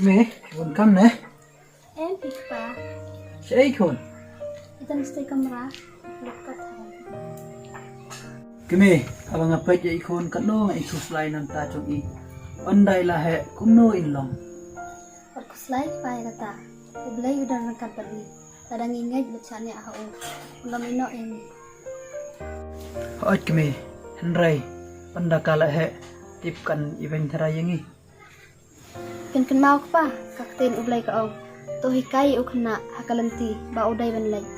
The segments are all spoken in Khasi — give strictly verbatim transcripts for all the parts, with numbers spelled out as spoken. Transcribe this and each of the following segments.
Me, bun kam ne? Em, phi kpa. Shaei khun? Itam stay kamra. Lok kat hai. Kmie, haba nga peit ïa i khun katno nga i khuslai nangta jong i. Ynda i la heh kumno in long. Wat khuslai kpa ïa kata. U Blei u don ryngkat bad ngi. Lada ngi ngeit bad shaniah ha u, u nym ïehnoh ïa ngi. Hooid kmie, hynrei ynda ka la heh, tip kan ibeiñ tharai ïa ngi. Phin kynmaw kpa, ka ktien U Blei ka ong, to hikai ïa u khynnah ha ka lynti ba u dei ban leit.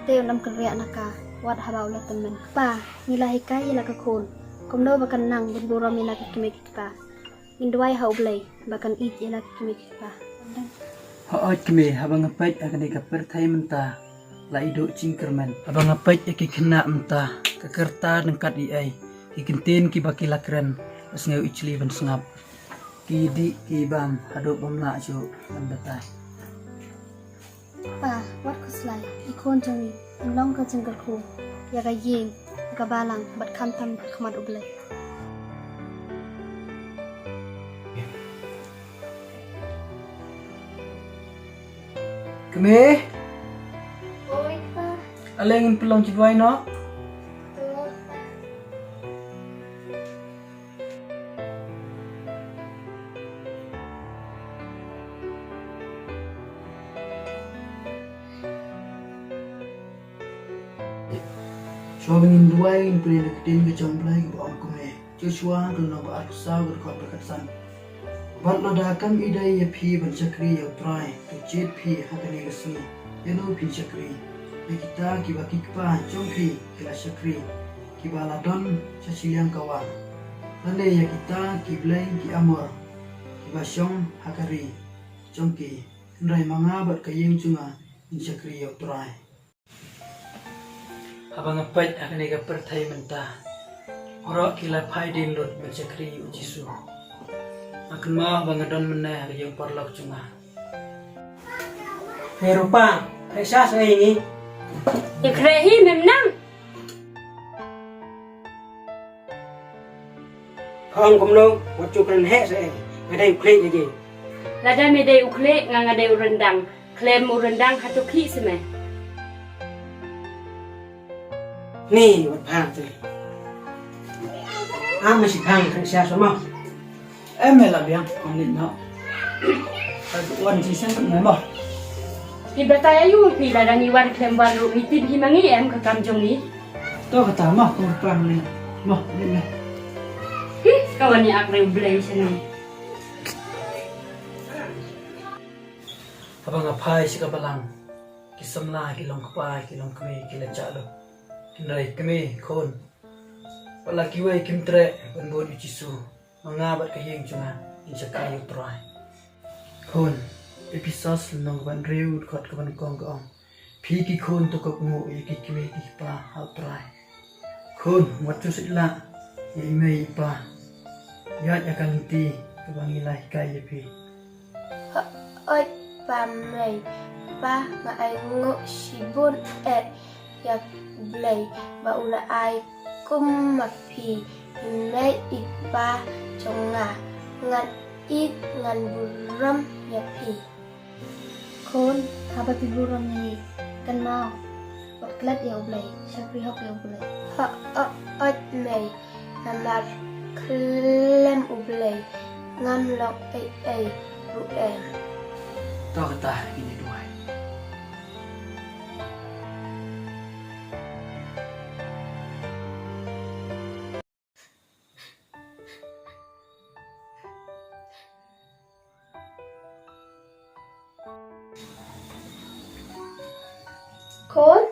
Te un ym kynriah na ka, wat haba u la tymmen. Kpa, ngi la hikai ïa la ka khun kumno ba kan nang ban burom ïa la ka kmie ki kpa. Ngin duwai ha U Blei ba kan ïeit ïa la ka kmie ki kpa. Hooid kmie, haba nga peit ha kane ka pyrthei mynta, la i duh jingkyrmen. Haba nga peit ïa ki khynnah mynta, ka kyrta ryngkat ïa ei, ki kyntien kiba ki la kren, la sngew i chli ban sngap. Ki dih ki bam haduh bym lah shuh ban batai. Pa, wat khuslai, i khun jong ngi in long ka jingkyrkhu ïa ka ïing, ïa ka balang bad khamtam ha khmat U Blei. Kmie. Oi, Pa. Ale ngin pynlong jingduwai noh. To, Pa. Shuwa ba ngin duwai, ngin pule na ka ktien ka jong U Blei kaba ong kumne. Joshua ka lynnong ba arphew saw ka dkhot ba khatsan. Bad lada kam i dei ïa phi ban shakri ïa U Trai, to jied phi ha kane ka sngi ïano phin shakri, ïa kita kiba ki kpa jong phi ki la shakri, kiba la don sha shiliang ka wah, lane ïa kita ki blei ki Amor kiba shong ha ka ri jong ki. Hynrei ma nga bad ka ïing jong nga ngin shakri ïa U Trai. Haba nga peit ha kane ka pyrthei mynta, baroh ki la phai dien lut ban shakri ïa U Jisu. Nga kynmaw ba nga don mynne ha ka ïing paralok jong nga. Hei Rupa, khreh sha sha ïa ngi. Ïa khreh hi mem nang. Pha ong kumno, wat ju kren heh seh, nga dei u khlieh ïa ki. Lada me dei u khlieh, nga nga dei u ryndang. Khlem u ryndang hato khih seh me. Ni, wat phang te. Am me shi phang kren sha sha mo. Em me la biang, ong ni no. Ai wan shi sen me mo. Ki batai ayu phi lada ngi wan khlem wan ruh ngi tip hi ma ngi em ka kam jong ngi. To kata mo, kong pang ni. Mo, ni me. Hi, ka wan ïa ak reng Blei sha nang. Haba nga phai sha ka balang, ki samla, ki long kpa, ki long kmie, ki la jah lut. Hynrei kmie, khun, wat la kiwei kim treh ban bud ïa U Jisu, ma nga bad ka ïing jong nga ngin shakri ïa U Trai. Khun, Ephesos lynnong kaba hynriew dkhot kaba nyngkong ka ong, phi ki khun to kohnguh ïa ki kmie ki kpa ha U Trai. Khun, wat ju sait lah ïa i mei i pa. Ïaid ha ka lynti kaba ngi la hikai ïa phi. Hooid Pa mei, Pa, nga ainguh shibun eh ïa U Blei ba u la ai kum ma phi i mei i pa jong nga. Ngan ïeit, ngan burom ïa phi. Khun, haba phi burom ïa ngi, kynmaw, wat klet ïa U Blei, shakri hok ïa U Blei. Hooid mei, namar khlem U Blei ngam long ei ei ruh em. To kata, ngin ïa duwai. Khun?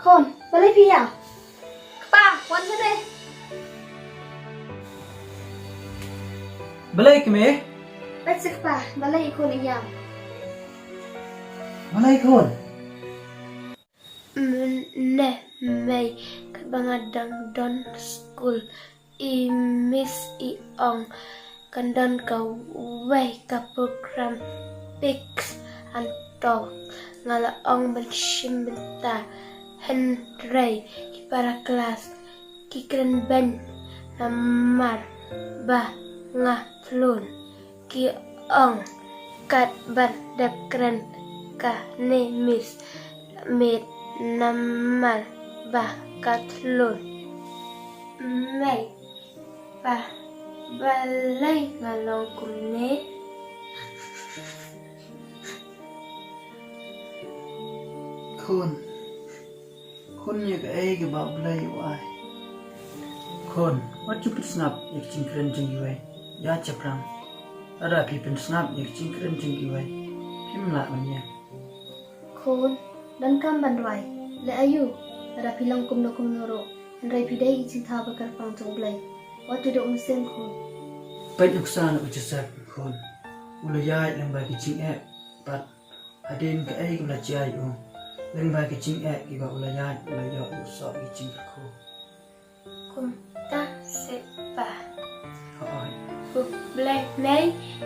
Khun, balei phi ïam? Kpa, wan sha te. Balei kmie? Peit sha kpa, balei i khun i ïam? Balei khun? Mynne mei, katba nga dang don skul, i miss i ong kan don kawei ka program Pics and Talks. Nga la ong ban shim bynta, Hynrei ki para klas ki kren beiñ namar ba nga thlun. Ki ong, katba dep kren kane Miss Miet namar ba ka thlun. Mei, pa, balei nga long kumne? Khun, khun, ïa kaei kaba U Blei u ai. Khun, wat ju pynsngap ïa ka jingkren jong kiwei, ïa shaphrang. Lada phi pynsngap ïa ka jingkren jong kiwei, phim lah ban ïeng. Khun, donkam ban duwai. Leh aïu? Lada phi long kumno kumno ruh, hynrei phi dei i jingthaw ba kyrpang jong U Blei. Wat ju duh mynsiem, khun. Peit nuksa na u Joseph, khun. U la ïaid lyngba ki jingeh, bad hadien kaei kaba la jia ïa u, lyngba ki jingeh kiba u la ïaid, u la ïoh ïa u soh ki jingkyrkhu. Kumta seh pa. Hooid. Khublei mei,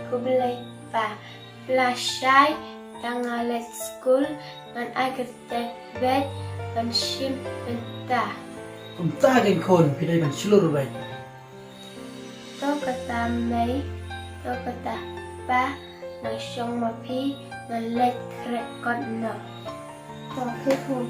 khublei pa. Lashai tang nga leit skul, ngan ai kyrteng beit ban shim bynta. Kumta keiñ khun, phi dei ban shlur beit. To kata mei, to kata pa, nang shong ma phi, ngan leit khreh kot noh. To, phi khun.